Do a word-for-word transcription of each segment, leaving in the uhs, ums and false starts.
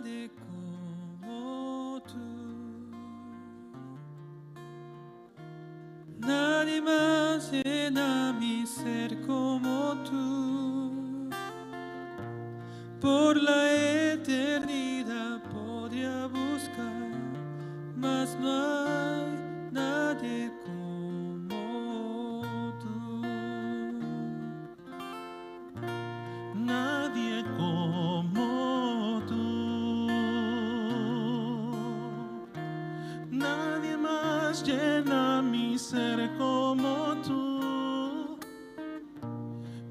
Como tú. Nadie más llena mi ser como tú. Por la eternidad podría buscar, mas no hay nadie como tú. Nadie como tú. Nadie más llena mi ser como tú.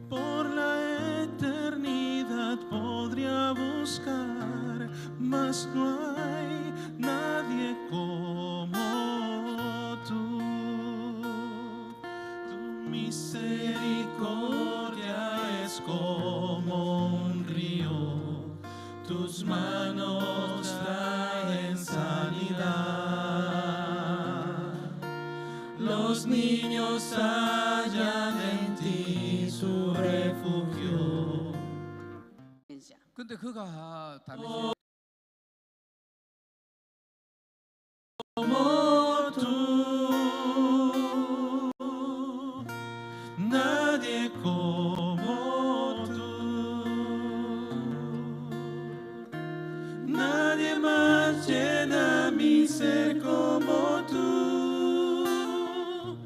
Por la eternidad podría buscar, mas no hay nadie como tú. Tu misericordia es como un río, tus manos traen sanidad. Los niños hallan en ti su refugio. Como tú, nadie como tú. Nadie más llena mi ser como tú.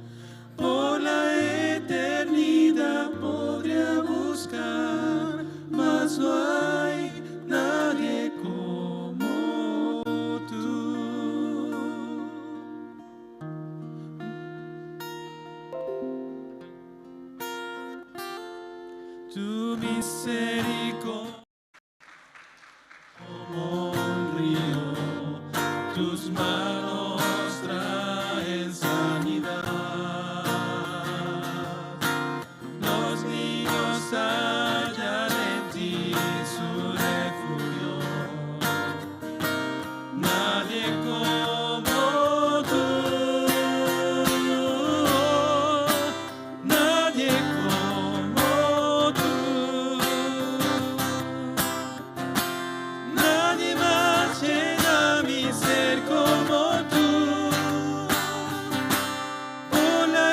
Por la eternidad podría buscar, mas no hay nadie como tú. Tu misericordia como un río, tus manos traen sanidad. Los niños hallan en ti su refugio. Nadie como tú. Nadie como tú. Nadie más llena mi ser como tú. Por la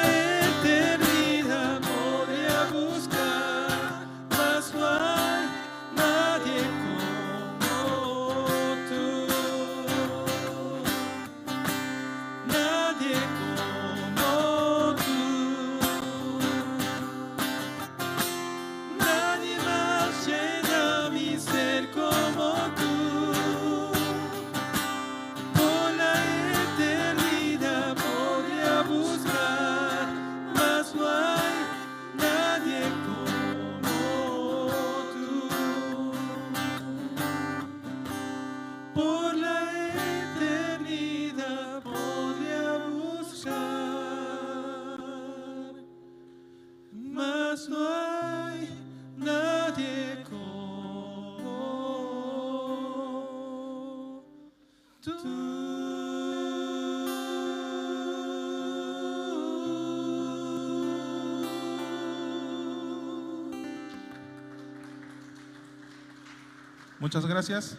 eternidad podría buscar, mas no hay nadie como tú. Nadie como tú. Nadie más llena mi ser como tú. Por la eternidad podría buscar, mas no hay nadie como tú. Por la eternidad podría buscar, mas no hay nadie como tú. Muchas gracias.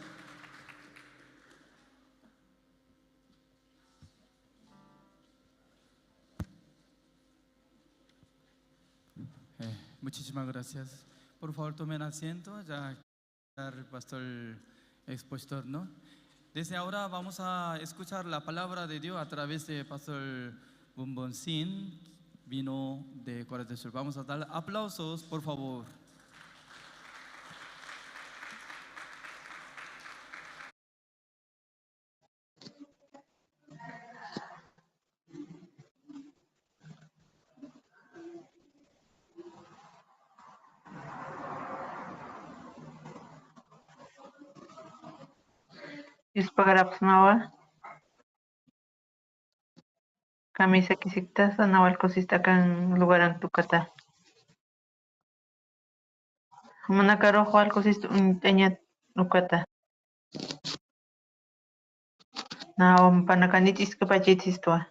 Eh, muchísimas gracias. Por favor, tomen asiento. Ya el pastor expositor, ¿no? Desde ahora vamos a escuchar la palabra de Dios a través de pastor Bumbonsin, vino de Corea del Sur. Vamos a dar aplausos, por favor. Yuspagarapxsmawa. Kamisakisiktasa, nawa alkusistakan lugaran tukata. Jumanakaruxa alkusist uñt'añat ukata. Nawa jumanakanich'iskapachitistwa.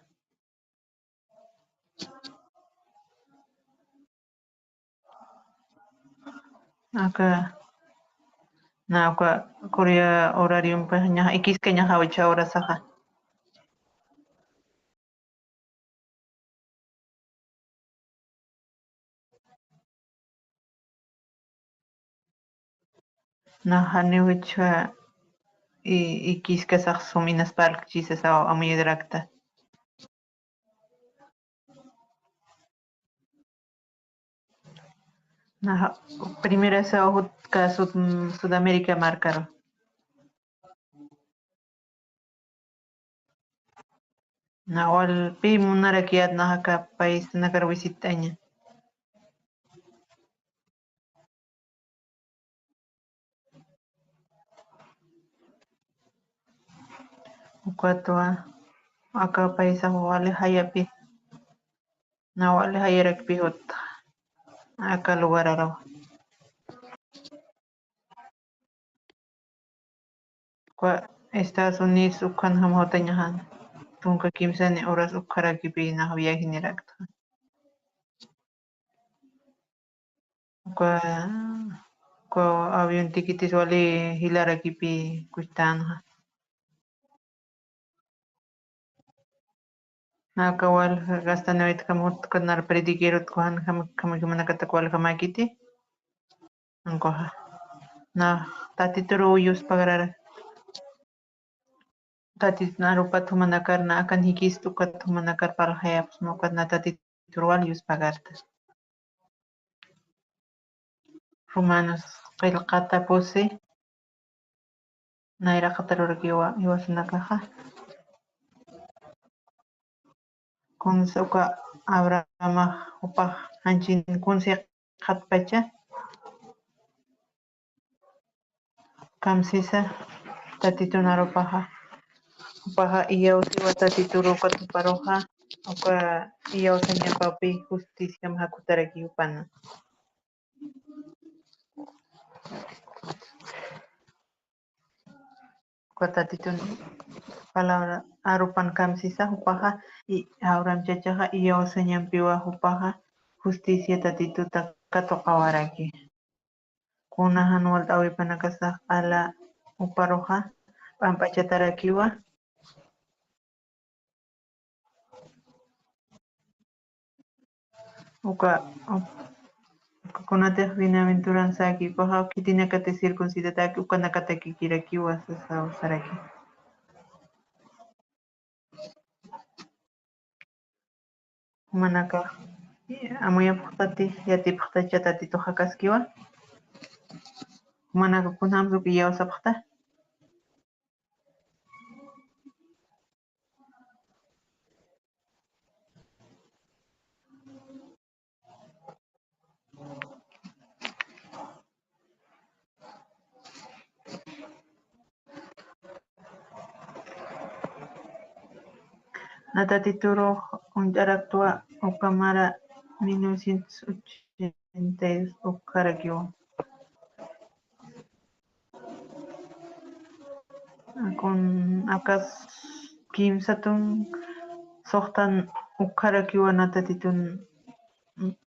Aka Na uka Corea horariompi ña ikiskañaxa ucha horasaxa. Na janiw jichha i, ikiskasax sum inas parlkchisa saw amuyadrakta. Na primera saw jut ka Sud, Sudamérica markaru. Na walpi munarakiyät naxa aka paisanakar visitaña. Ukatwa aka paisax wali jayapi. Na wali jayarakpi jut aka lugararaw. Uka Estados Unidos ukhanjam jutañaxa. Tunka kimsani horas ukharakipi nax viajinirakta. Uka, uka avión tiquetes wali jilarakipi kustänxa. Na aka wal gastaniwaytkam jut ukat nar prediquer utjam, jam, jam, jumanakatak waljamäkiti. Ankuxa. Na Tatituruw yuspagarara. Tatitun arupat jumanakar na akan jikist ukat jumanakar parlxayapxsma ukat na Tatitur wal yuspagarta. Romanos qillqata pusi. Nayraqatarurakiwa jiwasanakaxa. Kunsa uka Abrahamax jupax janchin kunsa qhatpacha. Kamsisa Tatitun arupaxa. Jupaxa iyawsiwa Tatituru ukat juparuxa. Uka iyawsañapapi justiciam jakutaraki jupana. Uka Tatitun palabra arupan kamsisa jupaxa, i, Abraham chachaxa iyawsañampiwa jupaxa justicia Tatituta katuqawaraki. Kuna jan walt'äwipanakasax q'ala juparuxa p'amp'achatarakiwa. Uka, uka kunatix bienaventuranzäki, ukaxa khitinakati circuncidataki, ukanakatakikirakiwa sasaw saraki. Jumanakax amuyapxtati, yatipxtacha Tatitux jakaskiwa. Jumanaka kunjams uk iyawsapxta. Na Tatiturux uñt'araktwa uka mara mil novecientos ochenta y dos ukkarakiwa. Kun akas kimsatun suxtan ukkarakiwa na Tatitun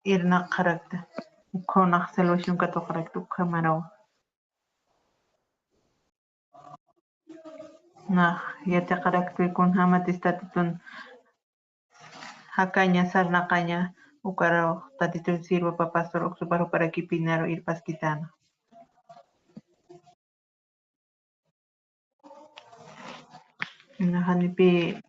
irnaqxarakta. Ukkhaw nax salvación katuqarakta ukkha maraw. Nax yatiqarakta kunjämatis Tatitun jakaña, sarnaqaña, ukarux Tatitun sirvapa pastor uksupar juparakipinaru irpaskitana. Nax janipi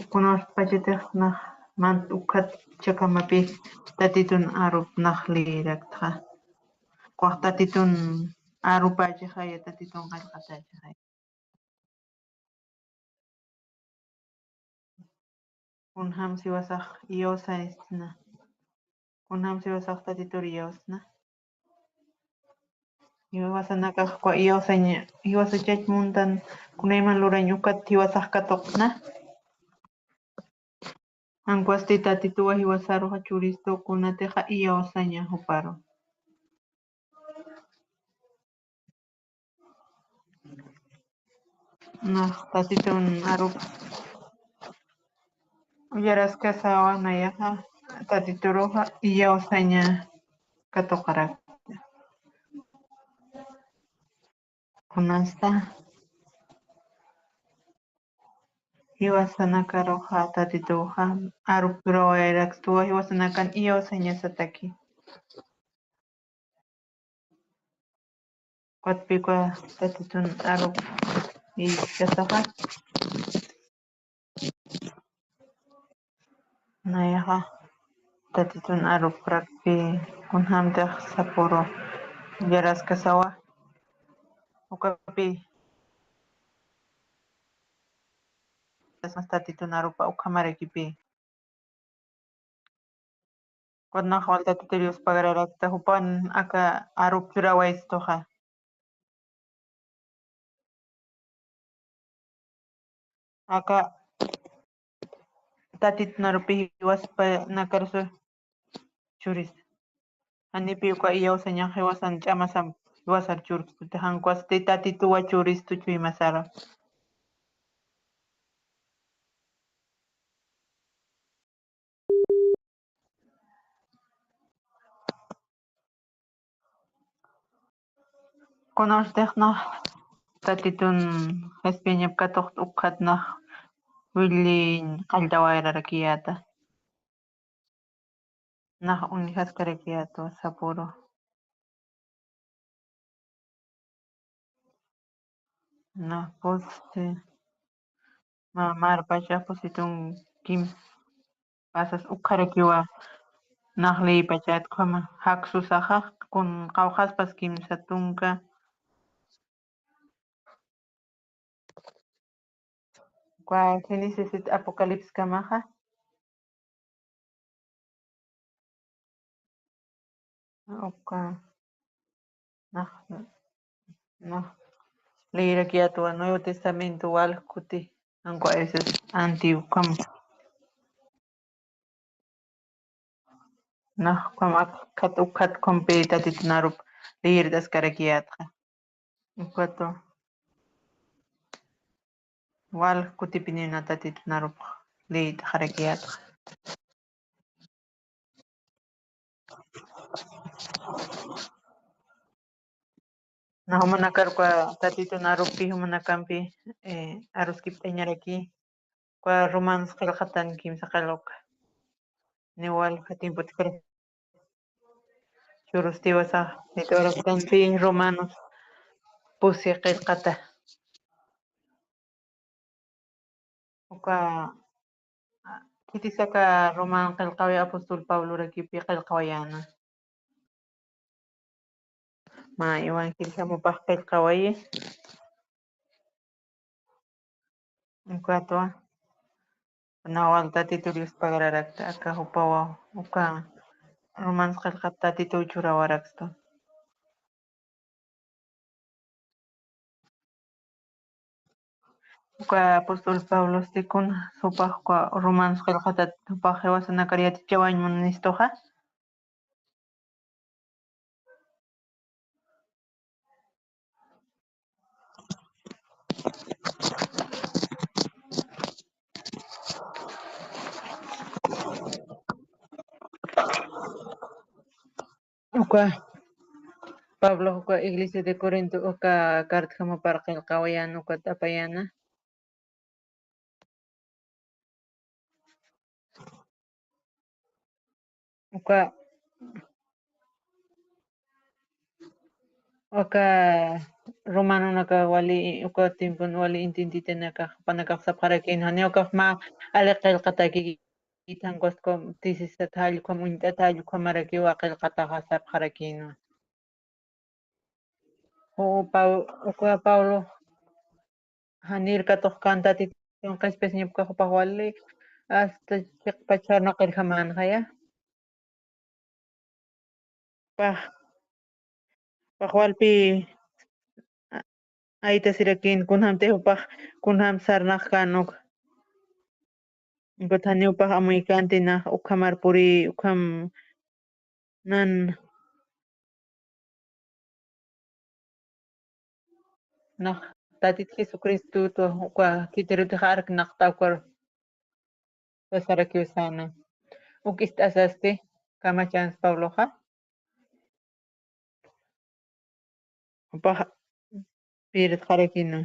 kunapachatix nax mant ukkhat chakamapi Tatitun arup nax liyiraktxa. Ukax Tatitun arupächixaya, Tatitun qallqatächixaya. Kunjams jiwasax iyawsañäna. Kunjams jiwasax Tatitur iyawsna. Jiwasanakax uka iyawsaña, jiwasachach muntan kunayman lurañ ukat jiwasax katuqna. Ankusti Tatituwa jiwasaruxa churistu kunatixa iyawsaña juparu. Nax Tatitun arup uyaraskasawa nayaxa Tatituruxa iyawsaña katuqarakta. Kunasta jiwasanakaruxa Tatituxa arup churawayaraktuwa, jiwasanakan iyawsañasataki. Ukatpï uka Tatitun arup iyawsaxa. Nayaxa Tatitun arup prakpi kunjamtix sapüru yaraskasawa. Ukapï Tatitun arupa ukhamarakipi. Kunjamax wal Tatitux pagararakta jupan aka arup churawaystuxa. Aka Tatitun arupi jiwaspanakarus churista. Janipï uka iyawsañax jiwasan ch'amasam jiwasar churkstuti, jan ukastiw Tatituwa churistu chuymasara. Kunawstix nax Tatitun qhispiyañap katuqta ukhat nax williñ qalltawayararakiyäta. Nax uñjaskarakiyätwa sapüru. Nax pusti mä marpacha pusitun kimsas ukharakiwa. Nax liypachat ukhama jaksusaxa kun qawqhaspas kimsa tunka. Uka Génesis Apocalipsiskamaxa. Uka nax, nax leerakiyätwa Nuevo Testamento walja kuti, jan uka a veces antiguo ukham. Nax ukham ukhat, ukhat ukhampï Tatitun arup leert'askarakiyätxa. Ukatwa walja kutipiniw Tatitun arup leert'axarakiyätxa. Nax jumanakar uka Tatitun arupi jumanakampi, eh, aruskipt'añaraki, uka Romanos qillqatan kimsa qillqa. Niw walja tiempotikir churustiwa sax, nit'araktanpi Romanos pusi qillqata. Uka, khitis aka Roman qillqawi apóstol Pablorakipi qillqawayäna. Mä evangelio jamupax qillqawayi. Ukatwa, nax wal Tatitux pagararakta aka jupawa, uka Romanos qillqat Tatituw churawarakstu. Uka apóstol Pablosti kun jupax uka Romanos qillqatat jupax jiwasanakar yatichawañ munanistuxa. Uka Pablo uka iglesia de Corinto uka carta jamupar qillqawayäna, ukat apayäna. Uka, uka romanonaka wali, uka tiempon wali intintitanaka, jupanakax sapxarakïn, janiw ukax mä ali qillqataki, jan ukastiw tisisat jall ukham, uñt'at jall ukhamarakiwa qillqataxa sapxarakïnwa. Uka Pau-, uka Pablo janir katuqkän Tatitun qhispiyasiñap ukax jupax wali hasta chiqpach sarnaqirjamänxaya. Pax, pax walpi a-, aytasirakïn kunjamtix jupax, kunjam sarnaqkän uk. Ukat janiw jupax amuykänti nax ukhamar puri, ukham nan, nax Tatit Jesucristut uka khitirutix arknaqta ukar sasarakiw säna. Uk ist'asasti kamachans Pabloxa. Jupax pirtxarakina.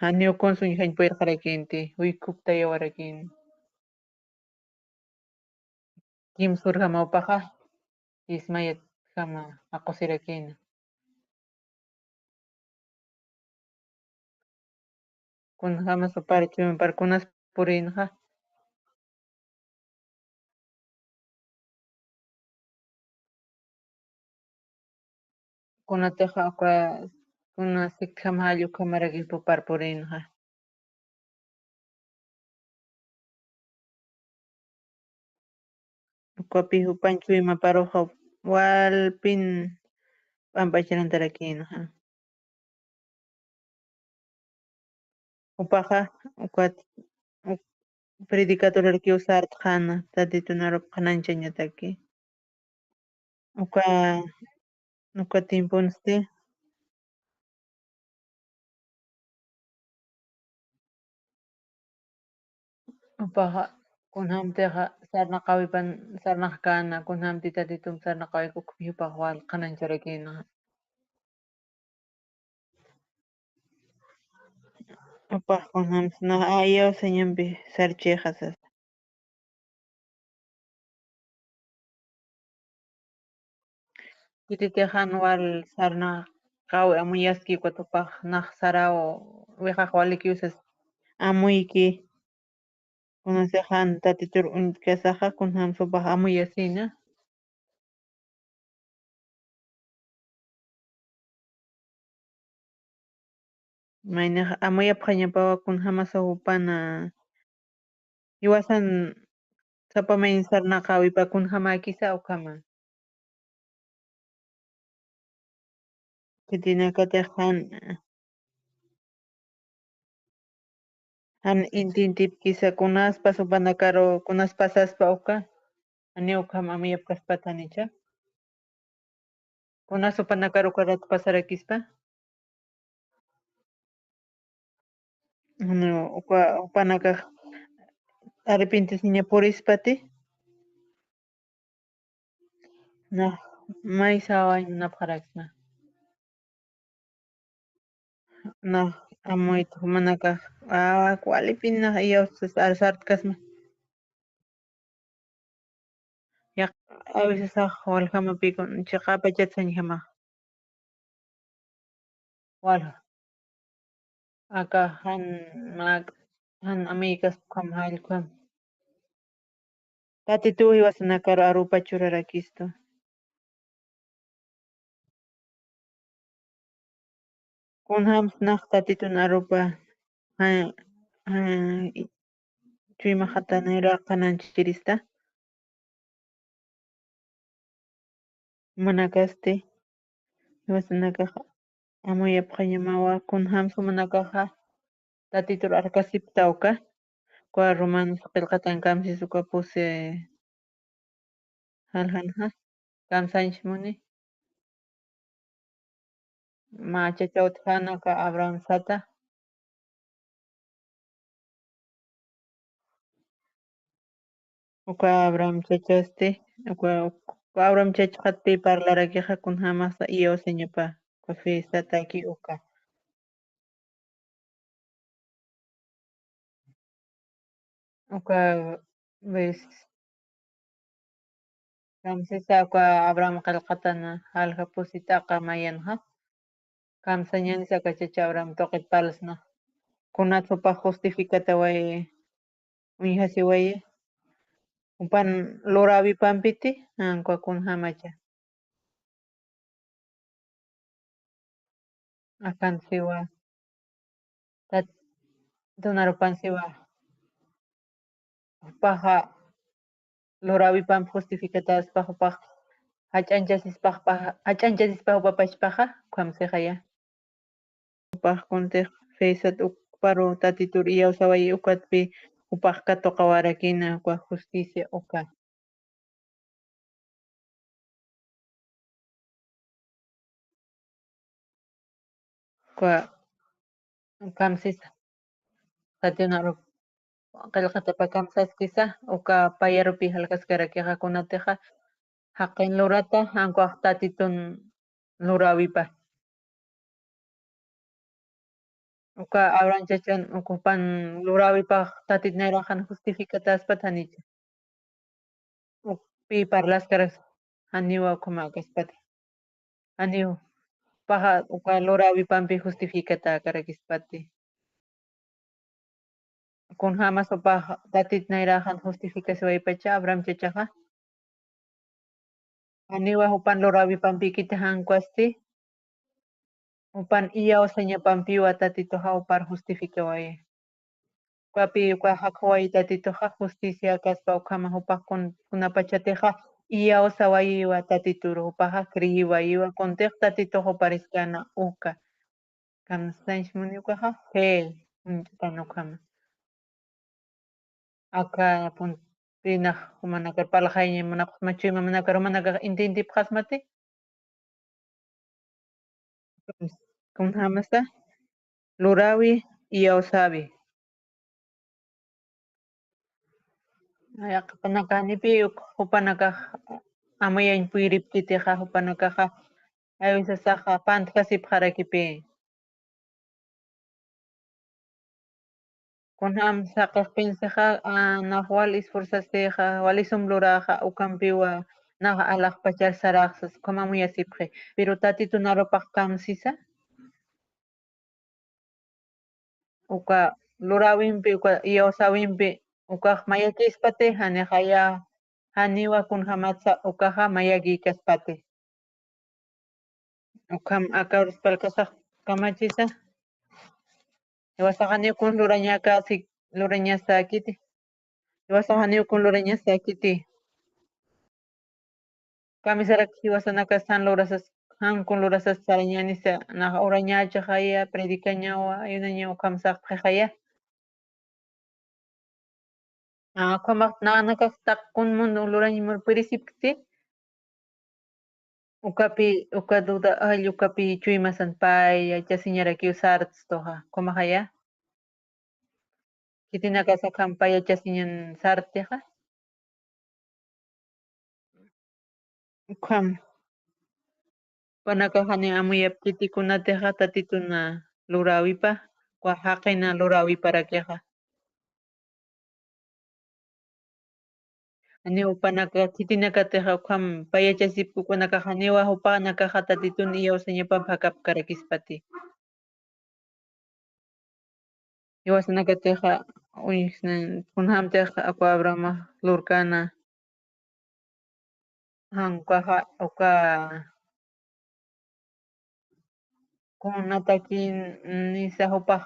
Janiw kunsuñ jañ puyrxarakinti, uykuptayawarakina. Kimsurjama upaxa, ismayatjama aqusirakina. Kunjama supar chumpar kunas purinxa. Kunatixa uka, kuna sikjam jall ukhamaraki pupar purinxa. Ukapi jupañ chuymaparuxa walpin p'amp'acharantarakïnxa. Jupaxa, ukat, uk-, predicadorarkiw sartxäna, Tatitun arup qhanañchañataki. Uka, uka tiemponsti. Jupaxa, kunjamtixa sarnaqäwipan, sarnaqkäna, kunjamti Tatitum sarnaqäwik ukpi jupax wal qhanañcharakïna. Jupax kunjamsna, a, iyawsañampi sarchixa sasa. Khititix jan wal sarnaqäwi amuyaski, ukat jupax nax saraw wixax walikiw sas amuyki. Kunasix jan Tatitur uñt'kasaxa, kunjams jupax amuyasina. Maynax amuyapxañapawa, kunjamasa jupana jiwasan sapa mayni sarnaqäwipa kunjamäkisa ukhama. Khitinakatix jan, jan intintipkisa kunaspas jupanakaru, kunas pasaspa uka, janiw ukham amuyapkaspatanicha. Kunas jupanakaru uka rat pasarakispa. Janiw uka, jupanakax arrepentisiña purispati. Nax, may sawañ munapxaraksna. Nax, amuyt jumanakax, a, walipin nax iyawsas arsartkasma. Yaq, a veces ax waljamapïkun chiqapachat sañjamax. Walja. Aka jan mak, jan amuykas ukham jallkham. Tatituw jiwasanakaru arupa churarakistu. Kunjams nax Tatitun arupa, ja, ja, chuymaxatanira qhanañchirista. Jumanakasti, jiwasanakax amuyapxañamawa, kunjams jumanakaxa Tatitur arkasipta uka. Uka Romanos qillqatan kamsis uka pusi jaljanxa, kamsañch muni. Mä chacha utjänaka Abraham sata. Uka Abraham chachasti, uka, uka Abraham chachxatpi parlarakixa kunjamasa iyawsañapa, uka fe sataki uka. Uka, pues, kamsisa uka Abraham qillqatan jalja pusi t'aqa mayanxa. Kamsañanisa aka chacha Abraham tuqit parlsna. Kunat jupax justificatawayi, uñjasiwayi. Jupan luräwipampiti, ankwa kunjamacha. Akan siwa. Tat-, tunarupan siwa. Jupaxa luräwipamp justificataspa, jupax jach'anchasispaxpa, jach'anchasispa jupapachpaxa, ukham sixaya. Jupax kuntix fe sat ukparu Tatitur iyawsawayi, ukatpi jupax katuqawarakina, uka justicia uka. Uka kamsisa. Tatitun arup qillqatapa kamsaskisa, uka payarupi jalkaskarakixa kunatixa, jaqin lurata, ankwax Tatitun luräwipa. Uka Abraham chachan uka jupan luräwipax Tatit nayraxan justificatäspat janicha. Ukpi parlaskaras janiwa ukhamäkaspati. Janiw paxa uka luräwipampi justificatäkarakispati. Kunjämas jupax Tatit nayraxan justificasiwaypacha Abraham chachaxa. Janiwa jupan luräwipampi kiti jankusti. Jupan iyawsañapampiwa Tatituxa jupar justificawayi. Ukapi uka jakhuwayi Tatituxa justiciakäspa ukhama jupax kun-, kunapachatixa iyawsawayiwa Tatituru jupaxa creyiwayiwa kuntix Tatitux jupariskäna uka. Kamsañs muni ukaxa fe, uñt'tan ukhama. Aka punto, pinax jumanakar parlaxayaña munapxsma, chuyma munakar jumanakax intintipxasmati. Kunjämasa luräwi iyawsäwi. Yaqhipanaka janipi uk jupanakax amuyañ puyripkitixa jupanakaxa aywisasaxa pantjasipxarakipi. Kunjämsa qhispinsixa, a, nax wal esforzasixa, wali sum luräxa, ukampiwa nax alaxpachar saraxsas, ukham amuyasipxi. Pero Tatitun arupax kamsisa. Uka luräwimpi, uka iyawsäwimpi, ukax mayakïspati, janixaya, janiwa kunjämatsa ukaxa mayakïkaspati. Ukham aka urus parlakasax kamachisa. Jiwasax janiw kun lurañakäsi, lurañasäkiti. Jiwasax janiw kun lurañasäkiti. Kamisarak jiwasanakas jan lurasas, jan kun lurasas sarañänisa, nax urañächaxaya, predicañawa, ayunañawa, ukham sapxixaya. A, ukhamax nanakax taqi kun mun lurañ murpurisipkti. Ukapi, uka duda, ay, ukapi chuymasan payachasiñarakiw sartstuxa, ukhamaxaya. Khitinakas ukham payachasiñan sartixa. Ukham. Jupanakax jani amuyapkiti kunatixa Tatitun luräwipa, uka jaqina luräwiparakixa. Janiw jupanaka khitinakatixa ukham payachasipki ukanakaxa janiwa jupanakaxa Tatitun iyawsañapamp jakapkarakispati. Jiwasanakatixa, uñjsnan, kunjämtix uka Abrahamax lurkäna, jan ukaxa, uka kunatakinisa jupax,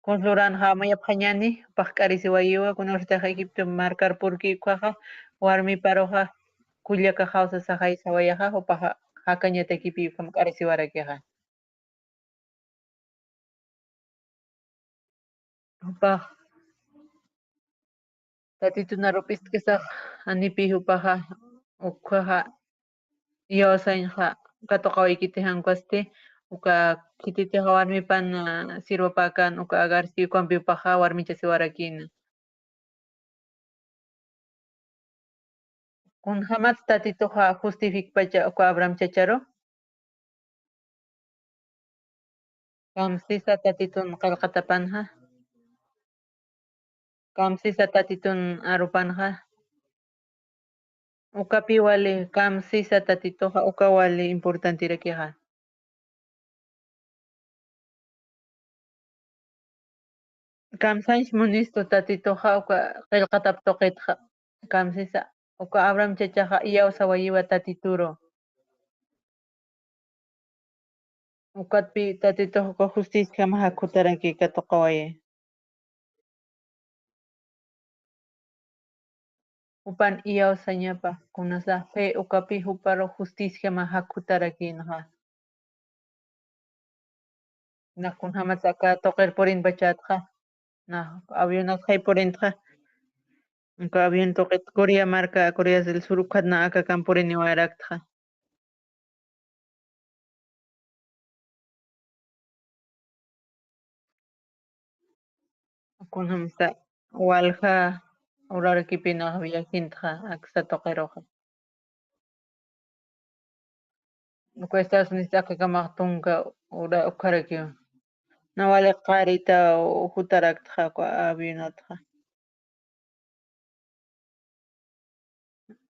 kun luränxa amuyapxañäni, jupax k'arisiwayiwa, kunatix Egipto markar purki ukaxa, warmiparuxa, kullakaxaw sasaxay sawayaxa, jupaxa jakañatakipi ukham k'arisiwarakixa. Jupax Tatitun arup ist'kisax janipi jupaxa, ukkhaxa iyawsañxa katuqawaykiti jan ukhasti, uka khititixa warmipan, a, sirwapäkän uka Agarsti ukampi jupaxa warmichasiwarakïna. Kunjämat Tatituxa justifikpacha uka Abraham chacharu. Kamsisa Tatitun qillqatapanxa. Kamsisa Tatitun arupanxa. Ukapi wali kamsisa Tatituxa, uka wali importantirakixa. Kamsañs munistu Tatituxa, uka qillqatap tuqitxa. Kamsisa, uka Abraham chachaxa iyawsawayiwa Tatituru. Ukatpi Tatitux uka justiciam jakhutaraki katuqawayi. Jupan iyawsañapa, kunasa fe ukapi juparu justiciam jakhutarakïnxa. Nax kunjämatsa aka tuqir purinpachätxa, nax avionas jay purintxa, uka avión tuqit Corea marka, Corea del Sur ukhatna aka akan puriniwayaraktxa. Kunjämsa walja urarakipinax viajintxa aksa tuqiruxa. Uka Estados Unidos akakamax tunka ura ukharakiw. Nawali qarita jutaraktxa avionatxa.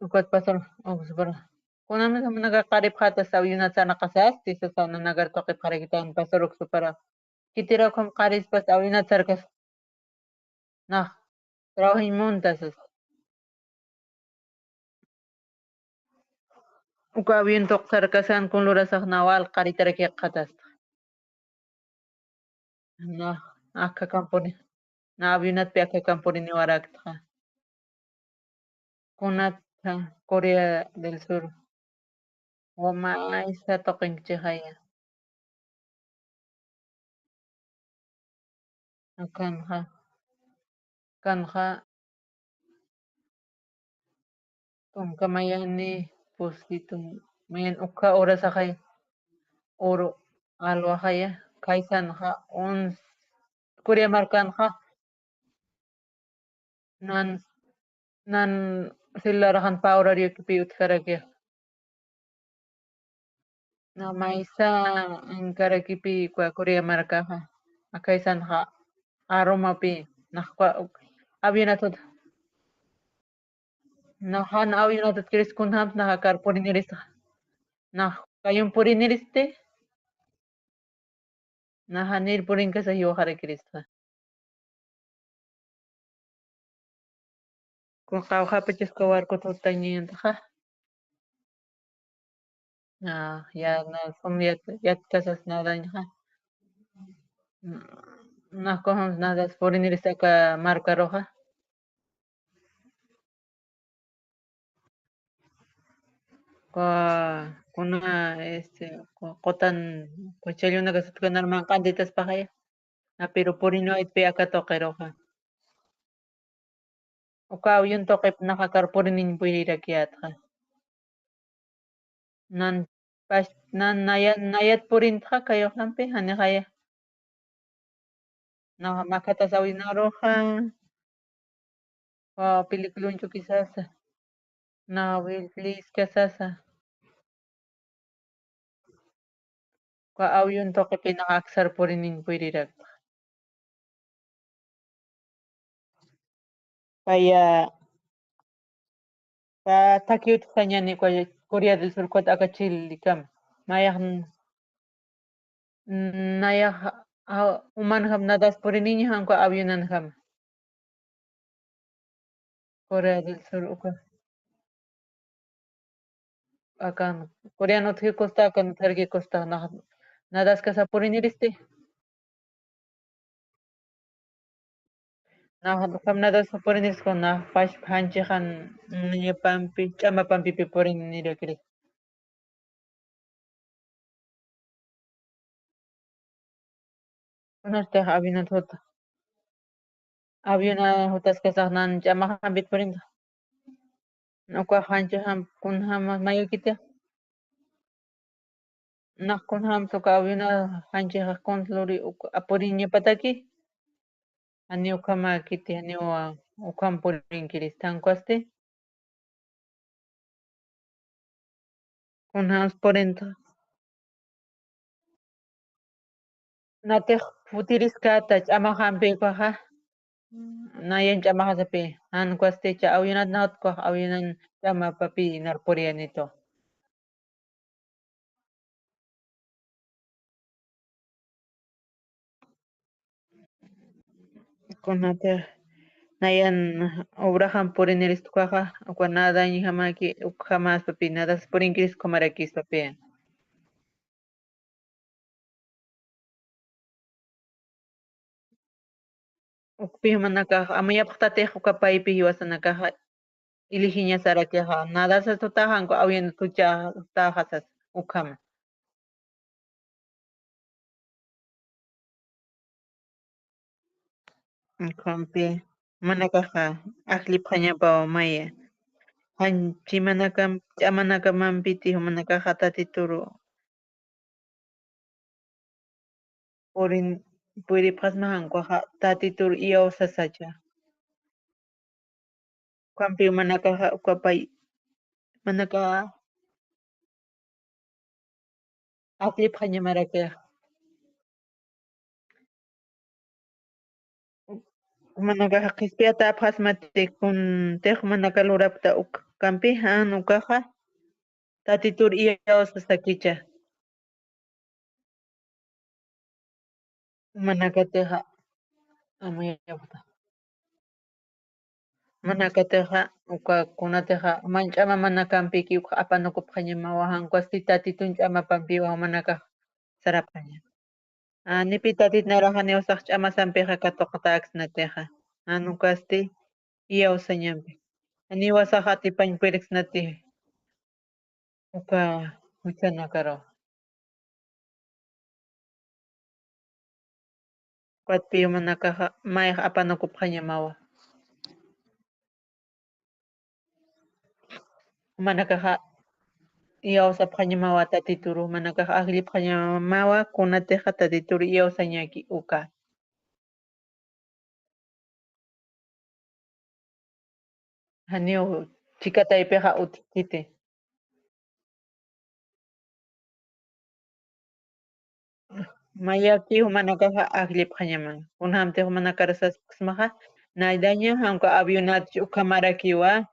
Ukat pasar, uksupar. Kunami samanaka qaripxatas avionat sarnaqasasti, sasa nanakar tuqipxarakitan pasar uksupara. Kitira ukham qarispas avionat sarkas. Nax, trabajiñ munta sasa. Uka avión tuqsarkasan kun lurasax nawal qaritarakiqxatasta. Na, akha kampuni, na avionatpi akha kampuni niwaraktxa. Kunatxa Corea del Sur. Wamaysa tuqinkchixaya. Akanxa, akanxa, tunka mayani, pusi tunka mayan ukha horasaxay, uru alwaxaya, khaysanxa, uns, Corea markanxa, nan, nan celularxan pä horariokipi utjaraki. Na maysa ankarakipi ukwa Corea markaxa, akhaysanxa arumapi, nax ukwa avionat juta. Nax jan avionat jutkiris kunjams nax akar purinirista. Nax kayum puriniristi. Nax janir purinkasa jiwxarakirista. Kun qawqhapachus kawarkut jutañayantaxa. Ah, ya, na, sum yat, yatkasas nadañxa. Nax kunjams nadas purinirista aka markaruxa. Kuna, este, qutan, quchallunaka sutkanar manq'antitaspaxaya. Na, pero puriniwaytpi aka tuqiruxa. Uka avión tuqip nax akar puriniñ puyrirakiyätxa. Nan, pas, nan, naya, nayat purintxa kayuxampi, janixaya. Nax makhatas awinaruxa, wa peliculunchu kisasa. Nax williskasasa. Uka avión tuqipi nax aksar puriniñ puyrirakta. Paya, pa thakiw utjtañäni Corea del Sur ukat aka chillikam. Mayax n-, nayax, a, umanjam nadas puriniña jan uka avionanjam. Corea del Sur uka. Akan, Corean utji kusta, akan utjarki kusta, nax, nadaskasa puriniristi. Nax, ukham nadasa purinirisku, nax, pas, janchixan, ñapampi, ch'amapampipi purinirakiri. Kunastix avionat juta. Avionat jutaskasax nan ch'amaxampit purinta. Ukax janchixam, kunjam mayukiti. Nax kunjam uka avionat janchixax kuns luri uk-, apuriñapataki. Janiw ukhamäkiti, janiw ukham purinkirista, jan ukwasti. Kunjams purinta. Natix futiriskäta ch'amaxampi ukaxa. Nayan ch'amaxasapi. Jan ukwasti cha avionat nawt ukax avionan ch'amapapi nar puriyanitu. Kunatix nayan obraxam purinirist ukaxa, uka nadañjamaki, ukhamäspapi, nadas purinkirist ukhamarakispapï. Ukpi jumanakax, amuyapxtatix uka paypi jiwasanakaxa, ilijiñasarakixa, nadasas jutaxa, jan uka avionat juchax jutaxa sas, ukhama. Ukhampi, jumanakaxa, ajllipxañapaw maya. Janchi manakam, ch'amanakamampiti, jumanakaxa tatituru. Purin, puripxasma jan ukaxa, tatitur iyawsasacha. Ukhampi jumanakaxa, uka pay, jumanakaxa, ajllipxañamaraki. Jumanakaxa qhispiyata apxasmati kuntix jumanaka lurapkta ukampi, jan ukaxa Tatitur iyawsasakicha. Jumanakatixa amuyapxta. Jumanakatixa uka kunatixa juman ch'ama manakampiki uka apanukupxañamawa, jan ukwasti Tatitun ch'amapampiwa jumanakax sarapxaña. Janipi Tatit nayraxa janiw sax ch'amasampixa katuqtäksnatixa. Jan ukwasti iyawsañampi. Janiwa sax atipañ puriksnati uka juchanakaru. Ukatpi jumanakaxa mayx apanukupxañamawa. Jumanakaxa iyawsapxañamawa Tatituru, jumanakaxa ajllipxañamawa kunatixa Tatituru iyawsañaki uka. Janiw chika taypixa utjkiti. Mayaki jumanakaxa ajllipxañama. Kunjamtix jumanakar sasksmaxa, naydaña, jan uka avionatch ukhamarakiwa.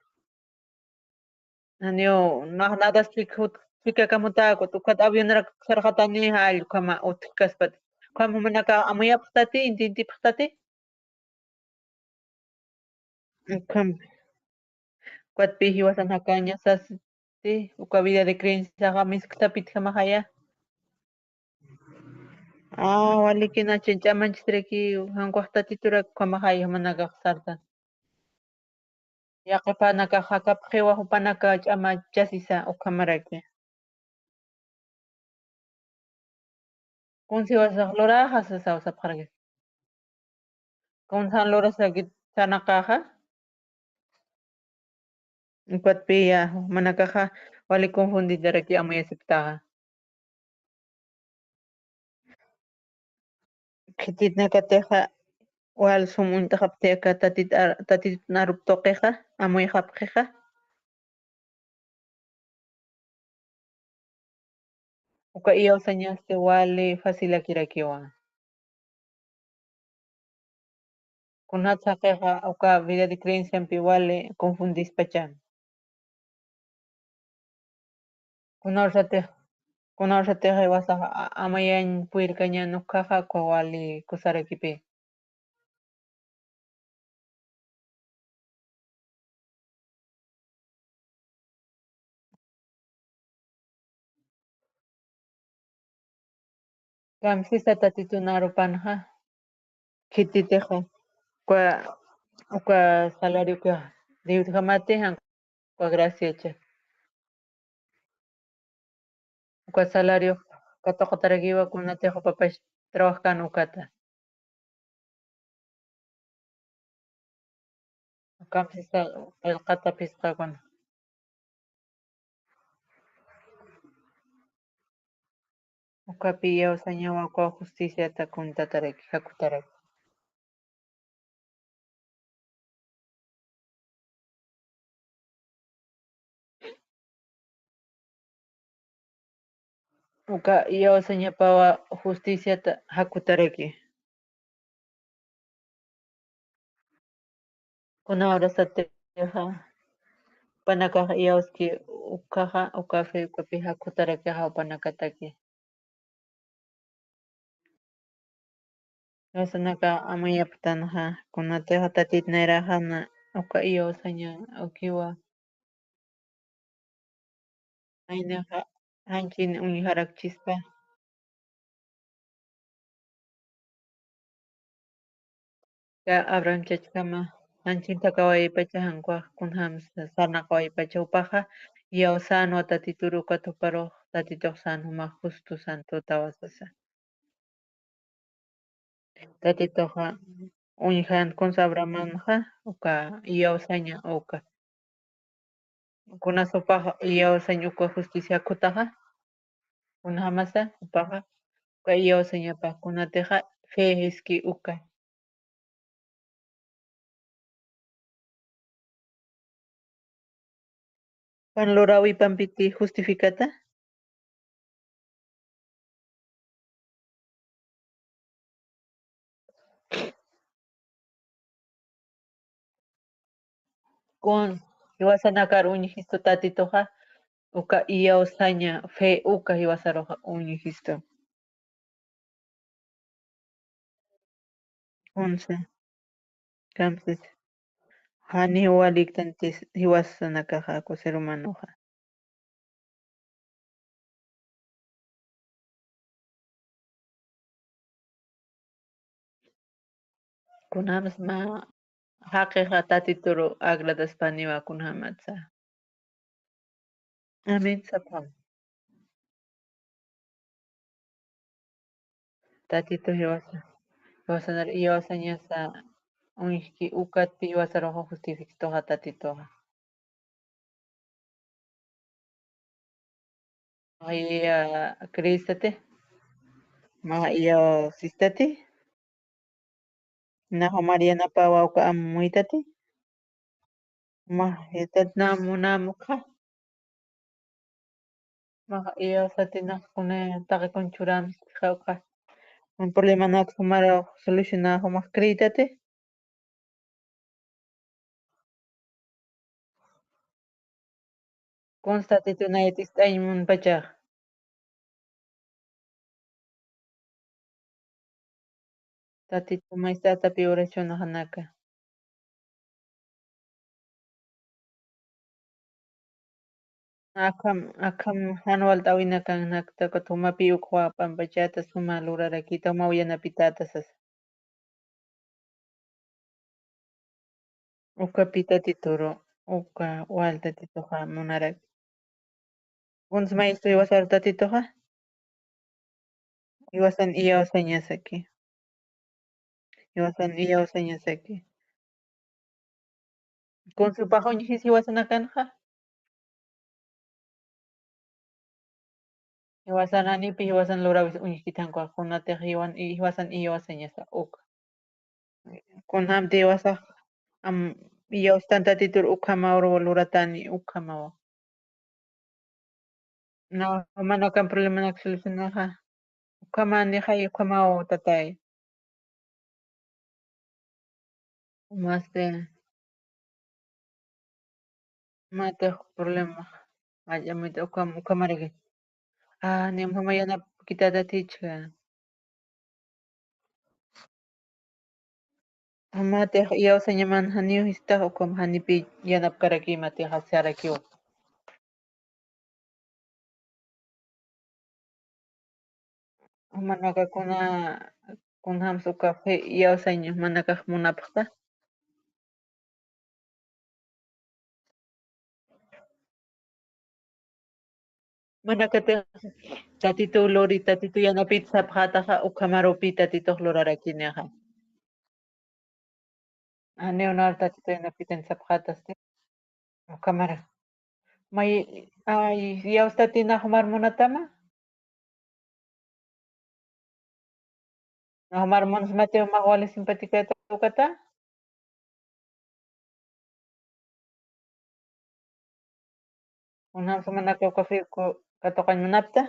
Janiw nax nadas chik jut, chikakamutäkut, ukat avionrak sarxatani jall ukhama utjkaspati. Ukham jumanakax amuyapxtati, inti intipxtati. Ukham. Ukatpi jiwasan jakaña sasti, uka vida de creenciaxa misktapitjamaxaya. Ah, walikina chay ch'amanchisraki, jan ukax Tatiturak ukhamaxaya jumanakax sartan. Yaqhipanakax jakapxiwa jupanaka ch'amachasisa ukhamaraki. Kunsiwasax luraxa sasaw sapxaraki. Kunsan lurasaki sarnaqaxa. Ukatpiya jumanakaxa wali confundidaraki amuyasipktaxa. Khititnakatixa wal sum uñt'xapxti aka tatit ar-, tatitun arup tuqixa, amuyxapxixa. Uka iyawsañasti wali facilakirakiwa. Kunat jaqixa uka vida de creenciampi wali confundispachan. Kunawsatix, kunawsatix jiwasax a-, amayañ purirkañan ukkhaxa uka wali kusarakipi. Kamsisa Tatitun arupanxa, khititixa, uka, uka salario uka, Diosjamati jan uka graciacha. Uka salario katuqtarakiwa kunatix jupapax trabajkan ukata. Ukamsisa qillqata phisqakuna. Ukapi iyawsañawa uka justiciata kuntataraki, jakutaraki. Uka iyawsañapawa justiciata jakutaraki. Kuna urasatixa, jupanakax iyawski ukkhaxa, ukafi, ukapi jakutarakixa jupanakataki. Jiwasanaka amuyapxtanxa, kunatixa Tatit nayraxa na uka iyawsaña ukiwa. Aynixa, janchin uñjarakchispa. Ka Abraham chachkama, janchin thakawaypacha jan ukax kunjam sa-, sarnaqawaypacha jupaxa, iyawsänwa Tatituru ukat juparux, Tatitux sän jumax justo sän tutawa sasa. Tatituxa uñjan kunsa Abrahamanxa, uka iyawsaña uka. Kunas jupax iyawsañ uka justicia jakutaxa, kunjamasa jupaxa, uka iyawsañapa, kunatixa fe jiski uka. Juan luräwipampiti justificata. Kun jiwasanakar uñjistu Tatituxa, uka iyawsaña fe uka jiwasaruxa uñjistu. Kunsa, kamsis, jani waliktantis jiwasanakaxa, ku ser humanoxa. Kunams mä jaqixa Tatituru agradaspaniwa kunjamatsa. Amén, sapxam. Tatitu jiwasa, jiwasanar iyawsañasa uñjki, ukatpi jiwasaruxa justifiktuxa Tatituxa. Maya Cristati, maya sistati, naxu Mariana Pawa uka amuytati, max jitat namu namu kha, max iyawsati nax kuna taqi kun churam kha uka, un problema nak sumara soluciona umax creitati. Kunsa Tatitu nayat ist'añ munpachax. Tatitu maysatapi oración janaka. Akham, akham jan walt'äwinakan nakta, ukat jumapi ukwa pampachata suma lurarakita, jumaw yanapitata sasa. Ukapi Tatituru, uka wal Tatituxa munaraki. Kunsa mayistu jiwasaru Tatituxa. Jiwasan iyawsañasaki. Jiwasan iyawsañasaki. Kunsa jupax uñjis jiwasanakanxa. Jiwasan janipi, jiwasan lurawis uñjkithanku, kunatix jiwan, jiwasan iyawsañasa uka. Kunjamti jiwasax am iyawstan Tatitur ukhamaw luratani ukhamaw. Na, manakan problemanak solucionaxa. Ukhamanixa, ukhamaw tatay. Umaste. Matix problema. Ay, amita ukham, ukhamaraki. Ah, nim juma yanapkitata tichka. Jumatix iyawsañaman janiw jistax ukham janipi yanapkaraki matix asarakiw. Jumanaka kuna, kunjams uka fe iyawsañ jumanakax munapxta. Manakatix Tatitu luri, Tatitu yanapit sapxataxa, ukhamarupi Tatitux lurarakinixa. Janiw nar Tatitu yanapitan sapxatasti. Ukhamara. May, ay, iyawstati nax jumar munatama. Nax jumar munsmati jumax wali simpatikata ukata. Kunjams jumanaka uka fe katuqañ munapta.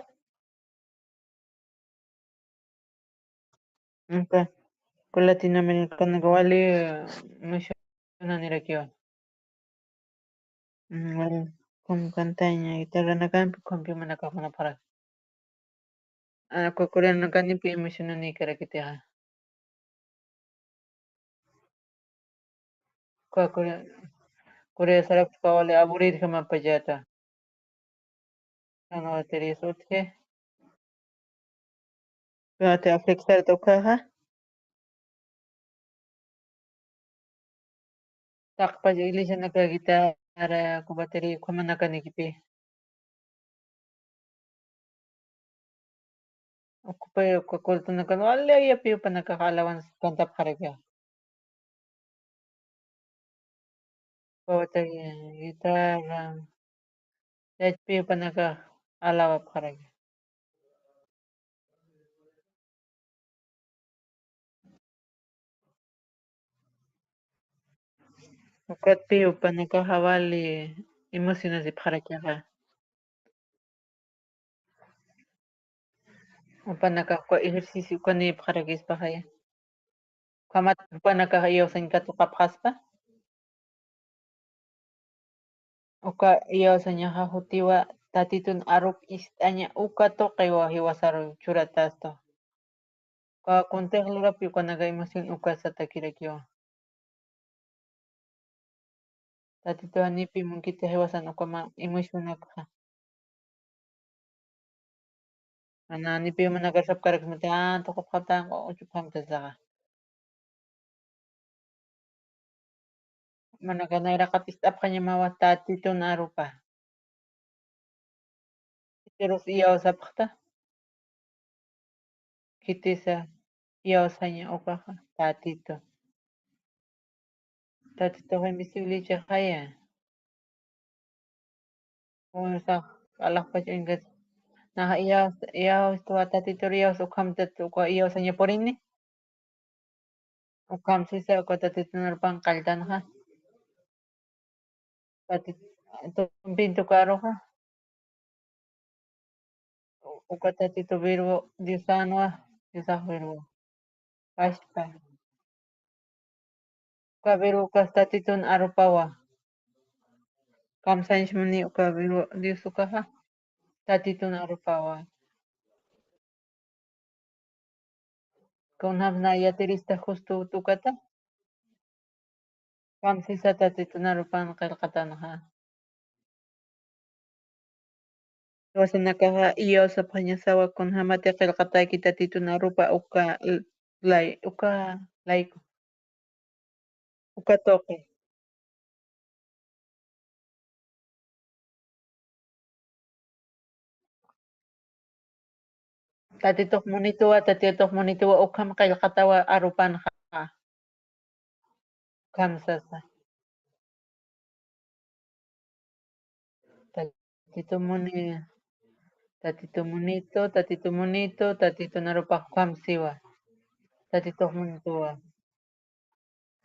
Aka, ku Latinoamericanaka wali, eh, misionanirakiwa. Mm, wali, kum cantaña, guitarranakampi, kumpi jumanakax munapxaraki. Ah, ku coreanakanipi misionanikarakitixa. Ku Corea, Corea sarapxta wali aburrirjamapachata. Jan baterías utji. Jan te aflexar tocaja. Taqpach iglesianaka guitarra, ku batería, ukhamanakanikipi. Ukhupi, uka cultonakan wali ayapi jupanakax alabanza cantapxaraki. Batería, guitarra, yachpi jupanakax alabapxaraki. Ukatpi jupanakaxa wali emocionasipxarakixa. Jupanakax uka ejercicio ukanipxarakispaxaya. Ukhamat jupanakax iyawsañ katuqapxaspa. Uka iyawsañaxa jutiwa Tatitun arup ist'aña uka tuqiwa jiwasaru churatasta. Uka kuntix lurapi ukanaka emoción ukasata kirakiwa. Tatitu janipi munkiti jiwasan ukama emocionakxa. Mana janipi manakar sapkarakismati, ah, tuqupxaptan, uchupxamtasaxa. Manaka nayraqat ist'apxañamawa Tatitun arupa. Itirus iyawsapxta. Khitisa iyawsaña ukaxa Tatitu. Tatituxa invisible chixaya. Uñusax alaxpach uñkat. Naxa iyaws, iyaws tuwa Tatitur iyaws ukhamtat uka iyawsaña purini. Ukham sisa uka Tatitun arupan qalltanxa. Tatit-, tumpin tukaruxa. Uka Tatitu verbo Diosanwa, Diosax verbo. Pashpa. Uka verbo ukas Tatitun arupawa. Kamsañs muni uka verbo Dios ukaxa Tatitun arupawa. Kunjamsa yatirista justo ukata. Kamsisa Tatitun arupan qillqatanxa. Jiwasanakaxa iyawsapxañasawa kunjamati qillqataki Tatitun arupa uka l-, lay-, uka layku. Uka tuqi. Tatitux munituwa, Tatitux munituwa, ukham qillqatawa arupanxa. Ukham sasa. Tatitu muni-, Tatitu munitu, Tatitu munitu, Tatitun arupax ukham siwa. Tatitux munituwa.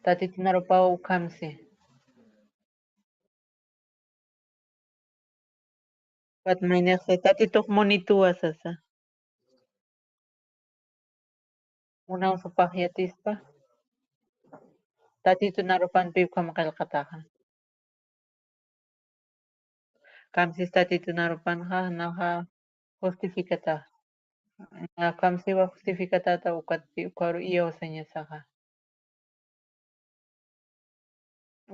Tatitun arupaw ukham si. Ukat maynix si, Tatitux munituwa sasa. Unaw supax yatispa. Tatitun arupanpi ukham qillqataxa. Kamsis Tatitun arupanxa, naxa justificata. Na kamsiwa justificatata ukatpi ukaru iyawsañasaxa.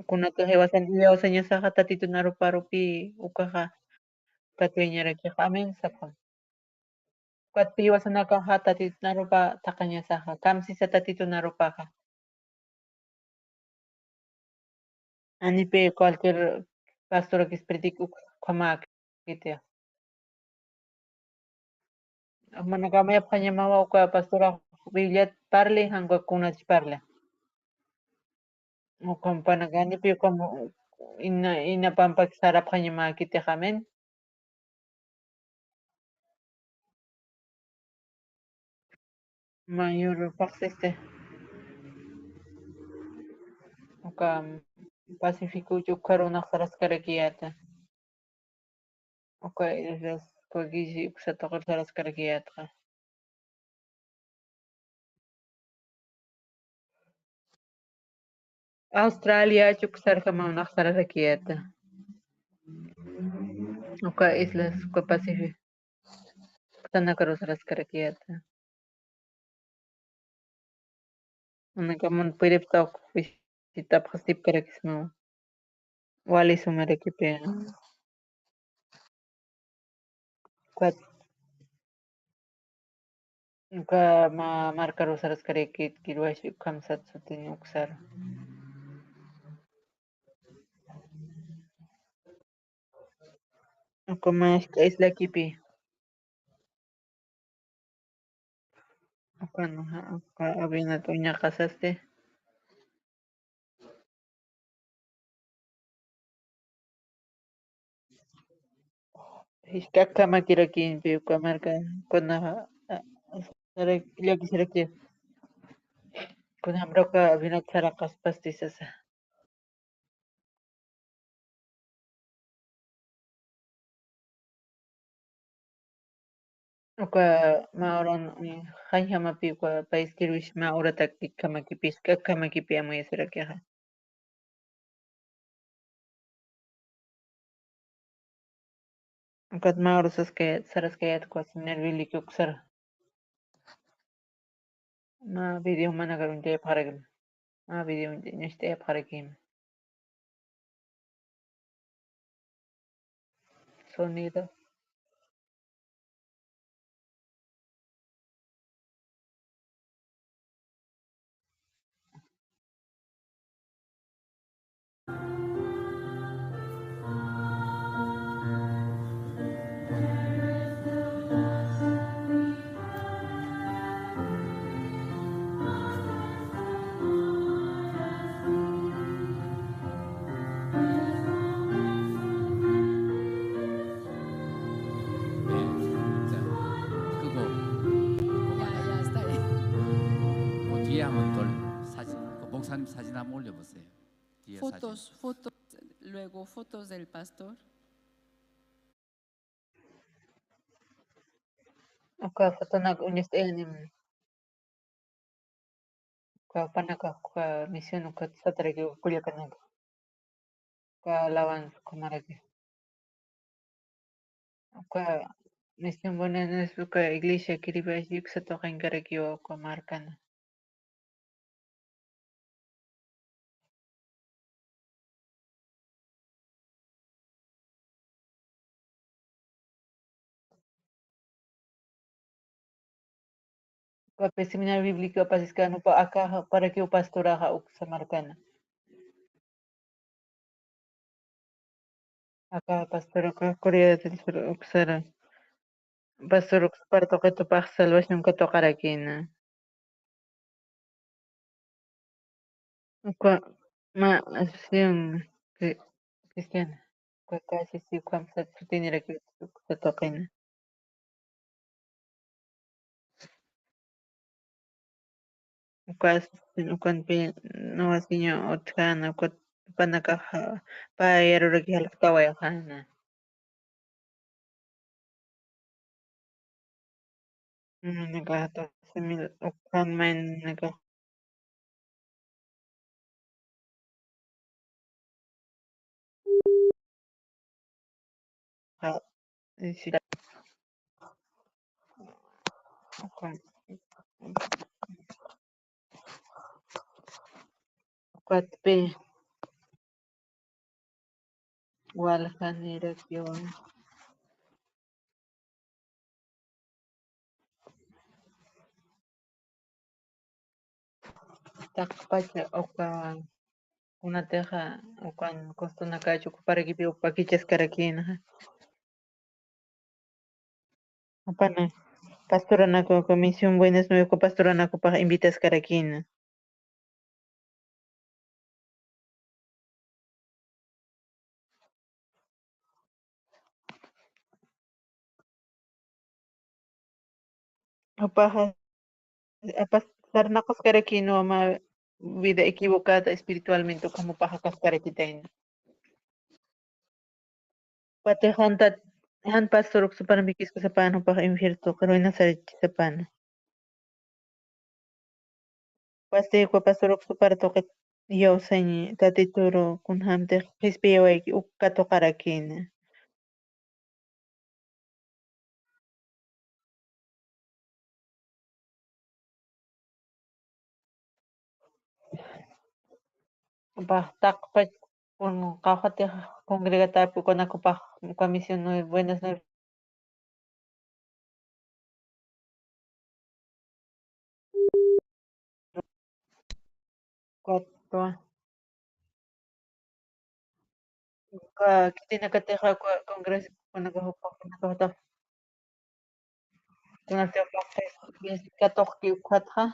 Kunaka jiwasan iyawsañasaxa Tatitun aruparupi ukaxa katwiñarakixa. Amén, sapxam. Ukatpi jiwasanakaxa Tatitun arupa thaqañasaxa. Kamsisa Tatitun arupaxa. Janipi cualquier pastora que espiritik ukhamäkiti. Manakamayapxañamawa uka pastora Bibliat parli, jan uka kunach parli. Ukampanaka janipi ukam ina, ina pampak sarapxañamäkiti, amén. Mayor paqsiste. Uka Pacífico ukarunax saraskarakiyäta. Uka islas, uka gisi uksa tuqir saraskarakiyätxa. Australia, chuksarjama unax sararakiyäta. Uka islas, uka Pacífico. Uksanakaru saraskarakiyäta. Anakamun puripxta uk visitapxasipkarakisma. Wali sumarakipi. Ukat, uka ma-, markaru saraskarakit, kirwash ukham sat sutin uksar. Uka mask'a islakipi. Ukan, uka avionat uñaqasasti. Jisk'akamakirakimpi uka marka, kuna, a, a, sarak-, llakisaraki. Kunjamra uka avionat saraqaspasti sasa. Uka mä uran, eh, jañjamapi uka pais kirwish mä uratak jisk'akamakipi, jisk'akamakipi amuyasirakixa. Ukat mä urusaskayät, saraskayät uka seminario bíblico uksara. Mä video manakar uñt'ayapxarakim. Mä video uñt'ay-, uñacht'ayapxarakim. Sonido. Fotos, fotos, luego fotos del pastor. Uka fotonak uñacht'ayanim. Uka panaka, uka misión, uka sataraki, uka kullakanaka. Uka alabanza, uka maraki. Uka misión buena, uka iglesia Kiribashi uksa tuqinkarakiwa uka markana. Uka seminario bíblico apasiskän upa aka, parakiw pastoraxa uksa markana. Aka pastor uka Corea del Sur uksara. Pastor uksupar tuqitupax salvación katuqarakïna. Uka mä asociación cri-, cristiana. Uka casi si ukham sat sutiniraki uksa tuqina. Ukas, ukanpi nuwasiña utjana, ukat panakaxa payaruraki jalaqtawayxana. Nakax doce mil ukan maynakax. Ukatpi waljanirakiwa. Taqpacha uka kunatixa ukan costunakachu ukaparakipi upakichaskarakïnaxa. Apana, pastoranaku, uka Misión Buenas Nuevas uka pastoranakupax invitaskarakïna. Jupaxa, apas, sarnaqaskarakïnwa mä vida equivocada espiritualmente, ukham jupaxa kaskarakitayna. Patix jan tat-, jan pastor uksupar mikiskusapana, jupax infiel tuqir waynasarichisapana. Pasti uka pastor uksupar tuqit iyawsañ Tatituru kunjämtix qhispiyawayki uk katuqarakïna. Jupax taqpach kun qawqhatix congregatäpki ukanakupax uka Misión Nue-, Buenas Nuevas. Cuatro. Uka khitinakatixa uka congreso kunaka jupa, kunaka jupa. Kunatixa katuqki ukatxa.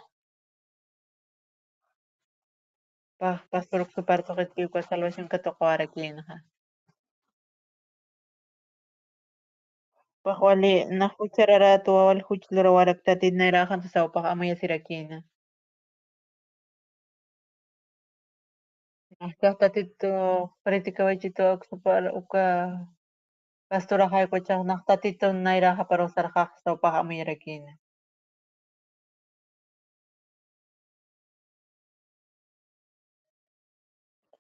Pax, pastor uksupar tuqitki uka salvación katuqawarakïnxa. Pax wali nax juchararätwa, wali juch lurawarak Tatit nayraxan sasa jupax amuyasirakïna. Naxtax Tatitu predicawaychitwa uksupar uka pastoraxay ukachax nax Tatitu nayraxaparu sarxax sasa jupax amuyarakïna.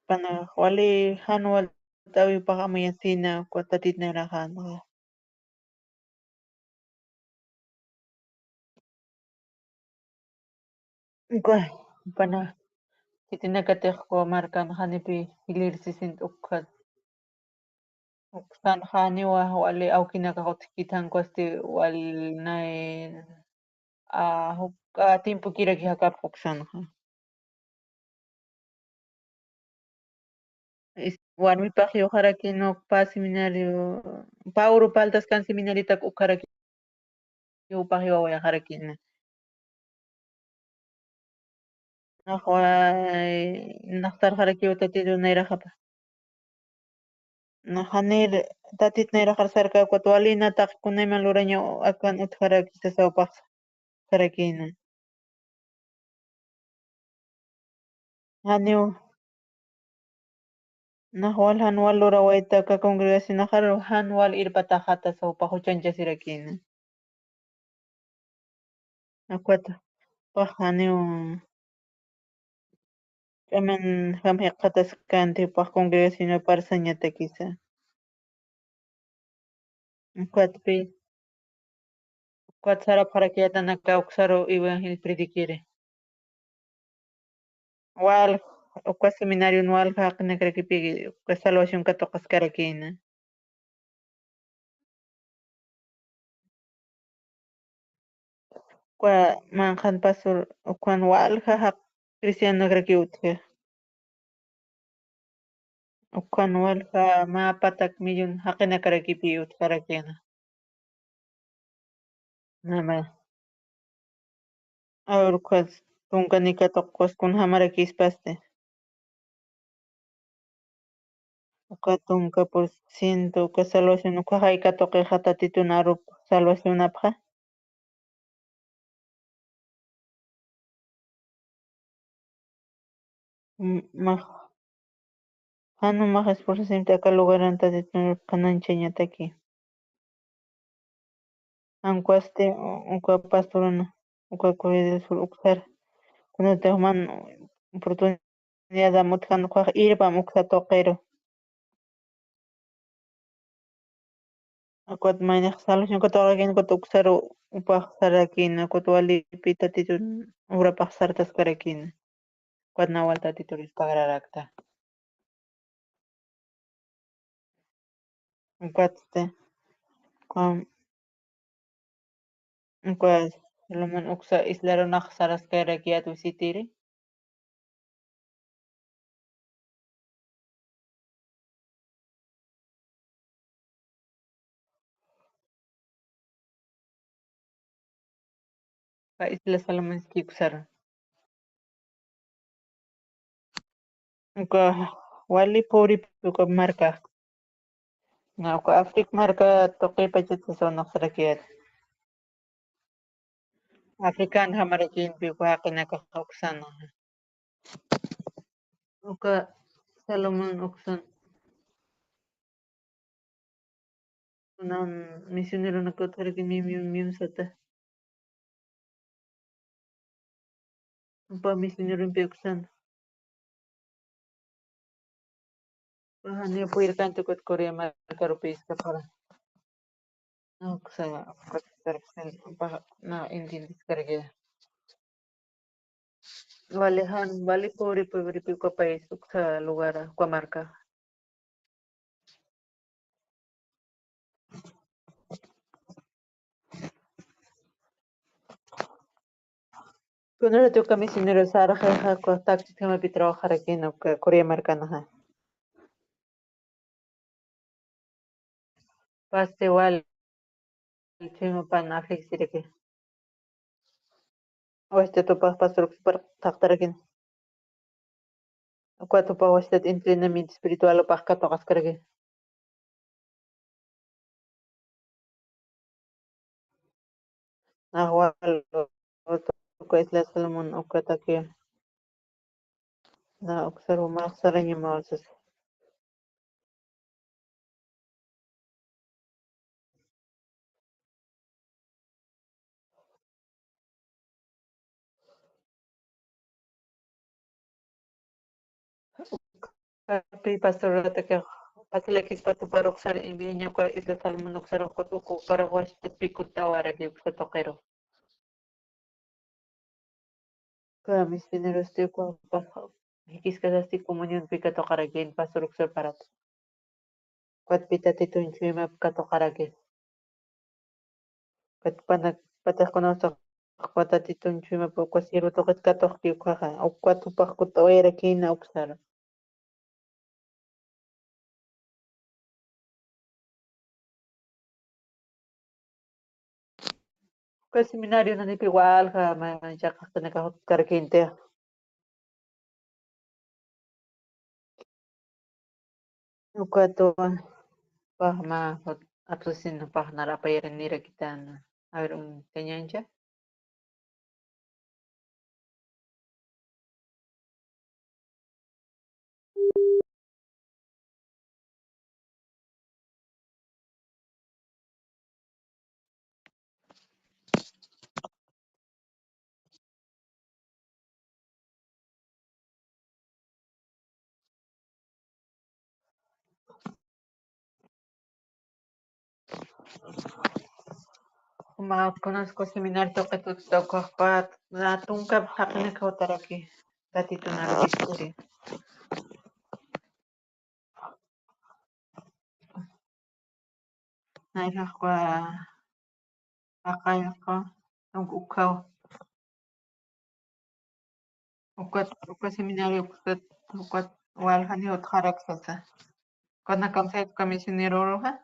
Pana wali jan walt'äwi jupax amuyasina uka Tatit nayraxanxa. Uka, pana, khitinakatix uka markan janipi jilïr sisint ukhat. Uksan janiwa wali awkinakax utjkit, jan ukhasti wal nay, a, juk, a, tiempokiraki jakapx uksanxa. Is-, warmipax yuxarakïn uk pä seminario, pä uru parltaskan seminariotak ukxarakïn, jupax jiwawayaxarakïna. Naxway, nax sarxarakiw Tatitu nayraxapa. Nax janir Tatit nayraxar sarka, ukat wali na taqi kunayman lurañaw akan utjaraki sasaw paxsarakïna. Janiw, nax wal jan wal lurawayta aka congregacionaxar jan wal irpataxata saw pax juchañchasirakïna. Akwat, pax janiw, ch'aman jam jikxataskänti pax congregacionapar sañatakisa. Ukat pi, ukat sarapxarakiyätan aka uksaru evangelio prediciri. Wal, uka seminarion wal jaqinakarakipi uka salvación katuqaskarakïna. Uka manqhan pastor, ukhan walja jaq cristianonakaraki utji. Ukhan walja mä patak millón jaqinakarakipi utjarakïna. Nama. Awir ukhas tunka nikatuqus kunjamarakïspasti. Uka tunka por ciento, uka salvación, uka jay katuqixa Tatitun arup salvacionapxa. M-, max, jan umax esforzasimti aka lugaran Tatitun arup qhanañchañataki. Jan ukhasti, u-, uka pastoruna, uka Corea del Sur uksar. Kunatix man oportunidad utjan, ukax irpam uksa tuqiru. Akwat maynix salvación katuqarakïna, akwat uksaru jupax sarakïna, akwat walipi Tatitun urapax sartaskarakïna. Akwat na wal Tatitur pagararakta. Akwatsti, uka, uka Salomón uksa islarunax saraskarakiyät visitiri. Uka isla Salomonski uksarun. Uka wali puripi uka marka. Na, uka África marka tuqipachat sasaw naxsarakiyät. African jamarakïnpi uka jaqinakax uksan. Uka Salomón uksan. Kunan misioneronak utjarakïn mim, mim, mim sata. Jupa misionerompï uksan. Janiw puyirkänti ukat Corea markarupi iskapxara. Uksa, uksa, na entiendeskaraki. Wali jan, wali pobre, pobre, uka país, uksa lugar, uka marka. Kunarati uka misionero sarxi, uka taxi jamapi trabajarakïna uka Corea markanaxa. Pasti wal, chuymapan afliksiraki. Wasitat jupax pastor uksar thaqtarakïna. Ukat jupax wasitat entrenamiento espiritual jupax katuqaskaraki. Nax wal uka isla Salomón ukataki. Na uksaru mä saraña mä sasa. Pi pastor urataki, pasilakispa tupar uksar enviaña uka isla Salomón uksar uka, uka para wasitat pikutawaraki uksa tuqiru. Uka misionerosti ukapax jikiskasasti comunionpi katuqarakin, pastor Uksar parata. Ukat pi Tatitun chuymap katuqarakin. Ukat pana, pataqkunasa uka Tatitun chuymap uka siervo tuqit katuqki ukaxa, ukat jupax kut'awayarakina uksaru. Uka seminario nanipi walja, ma, ma, chaqaqtinaka jutkarkinti. Ukatu, pajma, jut, atusin pajnar apayarinirakitan. A ver, un, teñancha. Jumax kunasku seminario tuqit utkta ukaxpat, na tunka jaqinak jutaraki, Tatitun arupistiri. Nayraxwa, aqayqa, uk-, ukhaw. Ukat, uka seminario ukat, ukat waljani utjarak sasa. Ukat nakamsayt uka misioneroruxa.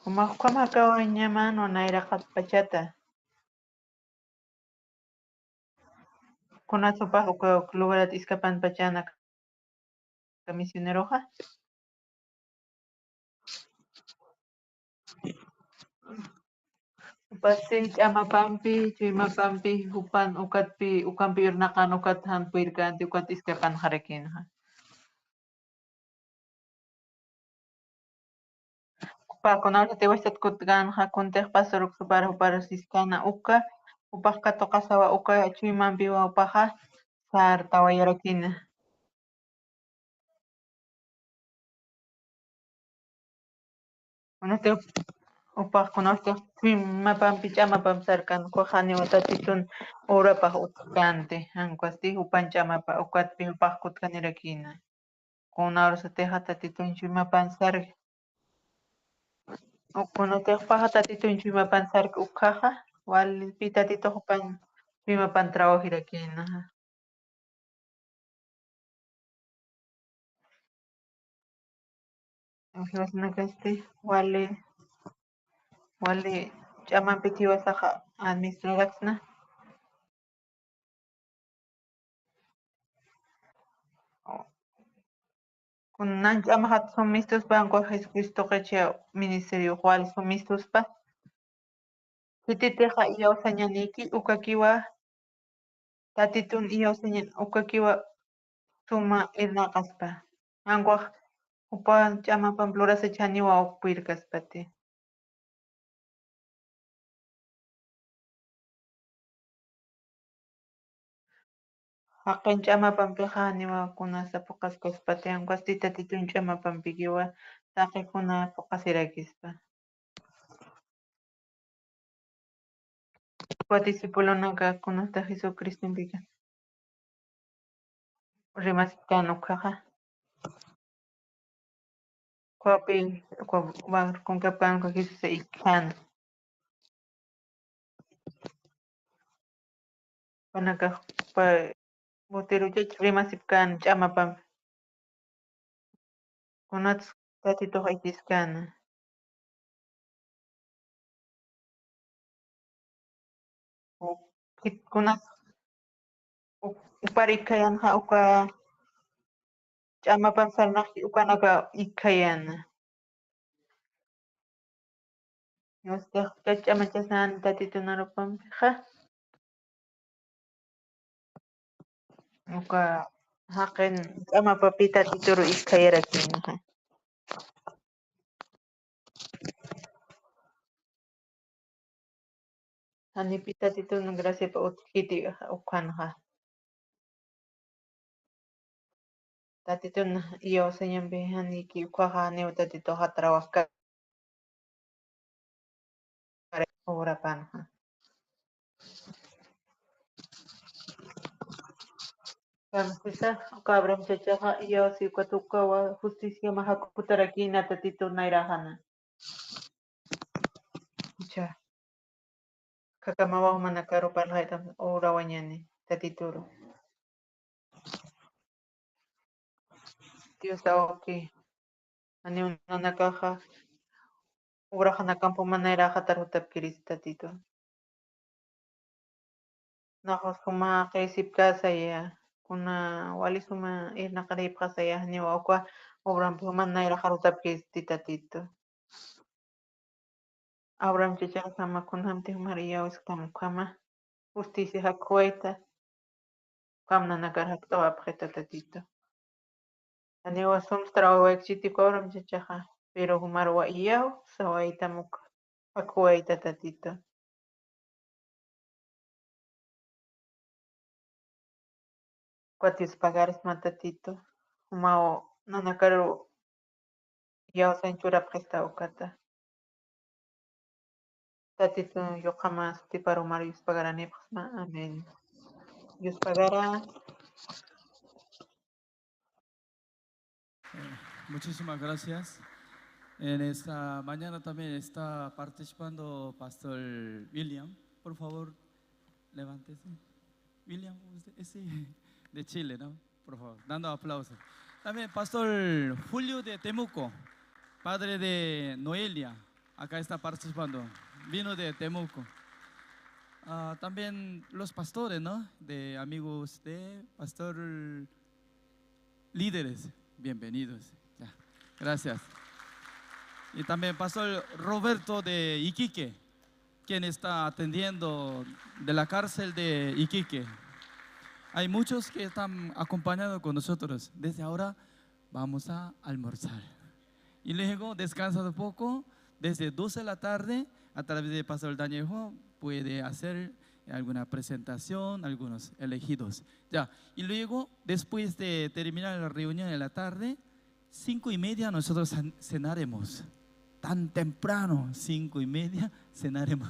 Jumax ukham jakawañaman nayraqat pachata. Kunasupax uka, uka lugarat iskapan pachana misioneroxa. Jupasti ch'amapampi, chuymapampi, jupan ukatpi, ukampi irnaqan ukat jan purirkänti, ukat iskapanxarakinxa. Jupa kunasatiw wastat kutkänxa, kuntix pastor Uksar para, jupar siskana uka, jupax katuqasawa uka chuymampiwa jupaxa sartawayarakina. Kunatix jupax, kunatix chuymapampi, ch'amapampi sarkan, ukax janiwa Tatitun urapax utjkänti, jan ukasti jupan ch'amapa, ukatpi jupax kutkanirakina. Kunawrasatixa Tatitun chuymapan sarki. Kunatix jupaxa Tatitun chuymapan sarki ukhaxa, walipi Tatitux jupan chuymapan trabajirakina. Jiwasanakasti wali, wali ch'amampit jiwasaxa administraraksna. Kunan ch'amaxat sumistuspa, ankuwa Jesucristoxa ministeriox wal sumistuspa. Khititixa iyawsañaniki ukakiwa, Tatitun iyawsañan ukakiwa suma irnaqaspa. Ankuwa jupa ch'amapampi lurasach janiwa uk purirkaspati. Jaqin ch'amapampixa janiwa kunasa phuqaskaspati, ankuwasti Tatitun ch'amapampikiwa taqi kuna phuqasirakispa. Uka discipulonaka kunata Jesucristompika rimasipkän ukhaxa. Ukhapi, uka barconkapkän uka Jesús ikkhan. Jupanakax uka boteruchach rimasipkän ch'amapampi. Kunats Tatitux ikiskäna. Uk, kit-, kunas uk, ukpar ikhayanxa uka ch'amapamp sarnaqki ukanaka ikhayäna. Diostix ch'amachasan Tatitun arupampixa. Uka jaqin ch'amapapi Tatituru ikhayarakinxa. Janipi Tatitun graciapa utjkiti ukhanxa. Tatitun iyawsañampi janiki ukhaxa janiw Tatituxa trabajka. obrapanxa. Kamsisa, uka Abraham chachaxa, iyawsi ukat ukawa justiciama jakutarakïna Tatitu nayraxana. Ucha. Khakamawa jumanakaru parlxaytam obrawañäni Tatituru. Dios awki, janiw nanakaxa obraxanakampuma nayraxatar jutapkirista Tatitu. Naxus juma qisipkäsaya, kuna wali suma irnaqaripxasaya, janiw uka obrampi juma nayraxar jutapkirista Tatitu. Abraham chachaxsama kunjamti jumar iyawsktam ukhama justicia jakhuwayta, ukham nanakar jakt'awapxita Tatitu. Janiwa sumstrawaychiti uka Abraham chachaxa, pero jumarwa iyaw sawaytam uk jakhuwayta Tatitu. Ukat yuspagarsma Tatitu, jumaw nanakaru iyawsañ churapxista ukata. Tatitu yuqama sutiparumar yuspagaranipxsma. Amén. Yuspagara. Eh, Muchísimas gracias. En esta mañana también está participando Pastor William. Por favor, levántese. William, usted, ese de Chile, ¿no? Por favor, dando aplausos. También Pastor Julio de Temuco, padre de Noelia, acá está participando. Vino de Temuco. Ah, también los pastores, ¿no? De amigos de Pastor Líderes, bienvenidos. Ya, gracias. Y también Pastor Roberto de Iquique, quien está atendiendo de la cárcel de Iquique. Hay muchos que están acompañando con nosotros. Desde ahora vamos a almorzar. Y luego, descansando un poco, desde doce de la tarde, a través de Pastor Daniel Juan, puede hacer alguna presentación, algunos elegidos. Ya. Y luego, después de terminar la reunión en la tarde, cinco y media nosotros cen- cenaremos. Tan temprano, cinco y media, cenaremos.